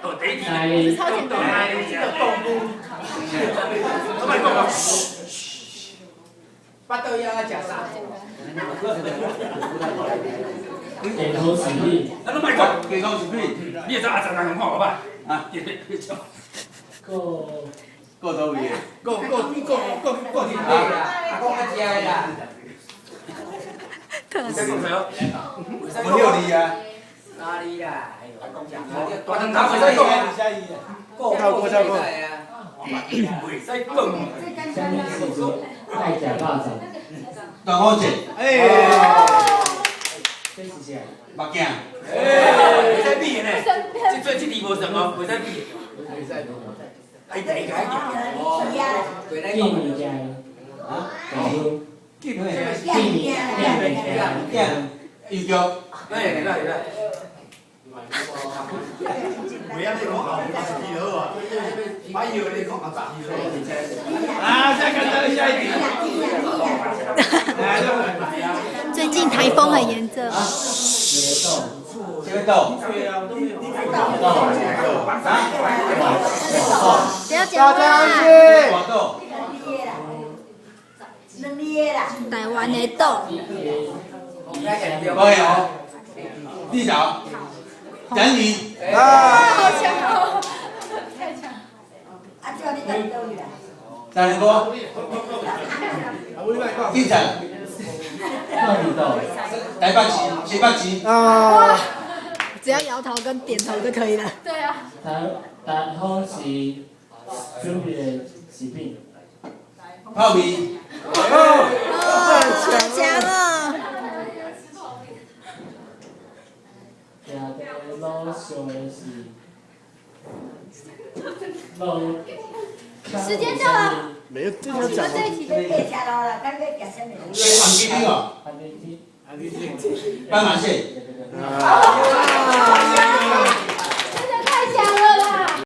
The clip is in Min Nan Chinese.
哦，第一題。台超簡單。這個動物。我莫講哦。巴肚枵愛食啥？健康食品。咱攏莫講。健康食品。你會知阿陳人看我歹？啊，過過佗位的？過過過過過對啦，阿公愛食的啦。無休字啊。哪裡啦？大腸頭袂使講。過過過啊！袂使講。啥物時陣愛食肉粽？端午節。哎。這是啥？目鏡。哎，袂使比的呢。這這這字無算哦，袂使比。袂使。哎，哎，哎，哦，見物件。啊？見物見物件。件。郵局。哎，來來來。袂晓你講後十字就好啊，擺藥你講後十字就好。啊，下個下一題。最近台風很嚴重。這個島。不要講話。大島。台灣的島。可以哦。地島。等你。啊，好強哦！太強。三連波。警察。台北市、新北市。啊！只要搖頭跟點頭就可以了。對啊。台台風是準備的食品。泡麵。哦，好強哦！行佇路上的是路。時間到了。沒有，這你們這一題。紅旗頂哦。斑馬線。啊。